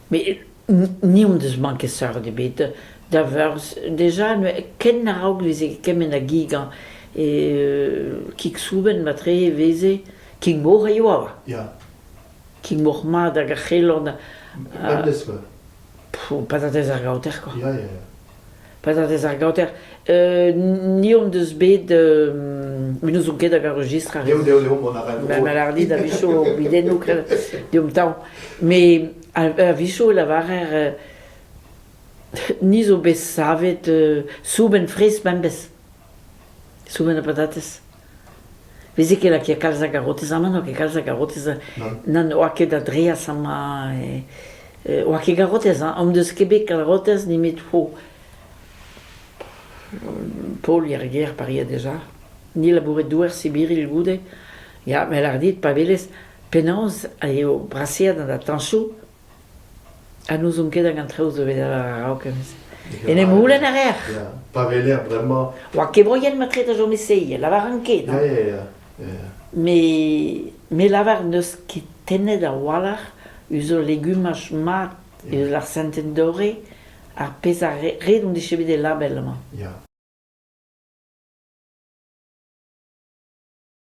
Met ni hon deus manket seurt ebet da Veurzh deja ken a-raok e veze kement a gig hañ kig soubenn matre e veze kig moc'h e oa. Ya. Kig moc'h mat hag ar c'helorn. Bemdez quoi. Patatez ar gaoter quoi. Ya, ya, ya. Patatez ar gaoter. Ni hon deus bet me n'ouzon ket hag ar registr a Deo, deo, deo, mont a rae Ma lar dit a-wechoù bidennoù deomp tav. Mais a-wechoù e lavarer ni zo bet savet soubenn fresk bemdez. Soubenn ha patatez. Veze ket lakaet kalz a garotez amañ, n'oa ket kalz a garotez. Nann, oa ket da dreas amañ. Oa ket garotez, hañ, hon deus ket bet karotez nemet ho Paol er gêr paria deja. Ni labouret douar Sibiril goude. Ya, me lâr dit, pa welez penaos eo braseet an atañsoù, ha n'ouzon ket hag an traoù zo bet a-raok neuze. En em c'houlenn a reer. Ya, pa weler bremañ. Oa ket moaien matre da chom e-se, lavaran ket. Ya, ya, ya. ya. Me, me lavar n'eus ket tennet a-walc'h eus ul legumaj mat eus ar Sainte-Dorée ar pezh a ret hon dije bet e label amañ. Ya.